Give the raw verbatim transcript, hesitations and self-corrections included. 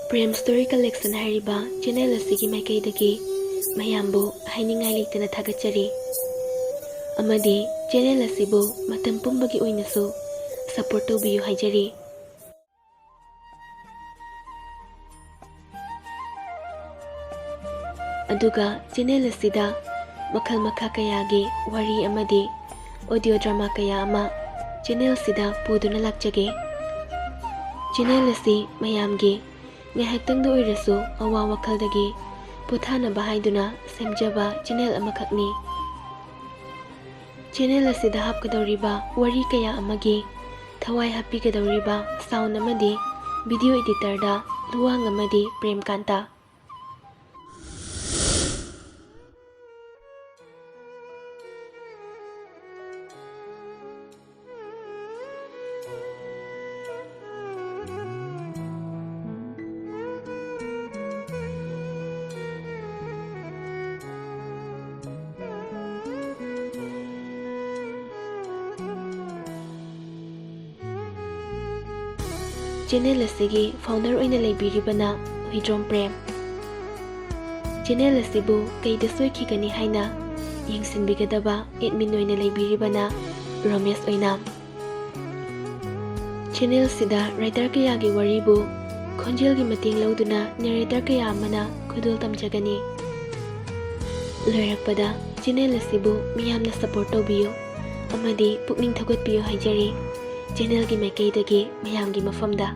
Prem Story Collection ꯍꯥꯏꯔꯤꯕ channel ꯑꯁꯤꯒꯤ ꯃꯥꯏꯀꯩꯗꯒꯤ ꯃꯌꯥꯝꯕꯨ ꯍꯥꯏꯅꯤꯡꯉꯥꯏ ꯂꯩꯇꯅ ꯊꯥꯒꯠꯆꯔꯤ, ꯑꯃꯗꯤ channel ꯑꯁꯤꯕꯨ ꯃꯇꯝ ꯄꯨꯝꯕꯒꯤ ꯑꯣꯏꯅꯁꯨ support ꯇꯧꯕꯤꯌꯨ ꯍꯥꯏꯖꯔꯤ꯫ ꯑꯗꯨꯒ channel ꯑꯁꯤꯗ ꯃꯈꯜ ꯃꯈꯥ ꯀꯌꯥꯒꯤ ꯋꯥꯔꯤ ꯑꯃꯗꯤ audio drama ꯀꯌꯥ ꯑꯃ channel ꯑꯁꯤꯗ ꯄꯨꯗꯨꯅ ꯂꯥꯛꯆꯒꯦ꯫ Channel ꯑꯁꯤ ꯃꯌꯥꯝꯒꯤ ꯉꯥꯏꯍꯥꯛꯇꯪꯗ ꯑꯣꯏꯔꯁꯨ ꯑꯋꯥ ꯋꯥꯈꯜꯗꯒꯤ ꯄꯣꯊꯥꯅꯕ ꯍꯥꯏꯗꯨꯅ ꯁꯦꯝꯖꯕ channel ꯑꯃꯈꯛꯅꯤ꯫ Channel ꯑꯁꯤꯗ ꯍꯥꯞꯀꯗꯧꯔꯤꯕ ꯋꯥꯔꯤ ꯀꯌꯥ ꯑꯃꯒꯤ ꯊꯋꯥꯏ ꯍꯥꯞꯄꯤꯒꯗꯧꯔꯤꯕ sound ꯑꯃꯗꯤ video editor ꯗ ꯂꯨꯋꯥꯡ ꯑꯃꯗꯤ ꯄ꯭ꯔꯦꯝꯀꯥꯟꯇ꯫ Channel ꯑꯁꯤꯒꯤ founder ꯑꯣꯏꯅ ꯂꯩꯕꯤꯔꯤꯕꯅ ꯍꯨꯏꯗ꯭ꯔꯣꯝ ꯄ꯭ꯔꯦꯝ꯫ Channel ꯑꯁꯤꯕꯨ ꯀꯩꯗ ꯁꯣꯏꯈꯤꯒꯅꯤ ꯍꯥꯏꯅ ꯌꯦꯡꯁꯤꯟꯕꯤꯒꯗꯕ admin ꯑꯣꯏꯅ ꯂꯩꯕꯤꯔꯤꯕꯅ ꯔꯣꯃꯦꯁ ꯑꯣꯏꯅꯥꯝ꯫ Channel ꯑꯁꯤꯗ writer ꯀꯌꯥꯒꯤ ꯋꯥꯔꯤꯕꯨ ꯈꯣꯟꯖꯦꯜꯒꯤ ꯃꯇꯦꯡ ꯂꯧꯗꯨꯅ narrator ꯀꯌꯥ ꯑꯃꯅ ꯈꯨꯗꯣꯜ ꯇꯝꯖꯒꯅꯤ꯫ ꯂꯣꯏꯔꯛꯄꯗ channel ꯑꯁꯤꯕꯨ ꯃꯤꯌꯥꯝꯅ support ꯇꯧꯕꯤꯌꯨ ꯑꯃꯗꯤ ꯄꯨꯛꯅꯤꯡ ꯊꯧꯒꯠꯄꯤꯌꯨ ꯍꯥꯏꯖꯔꯤ, channel ꯒꯤ ꯃꯥꯏꯀꯩꯗꯒꯤ ꯃꯌꯥꯝꯒꯤ ꯃꯐꯝꯗ꯫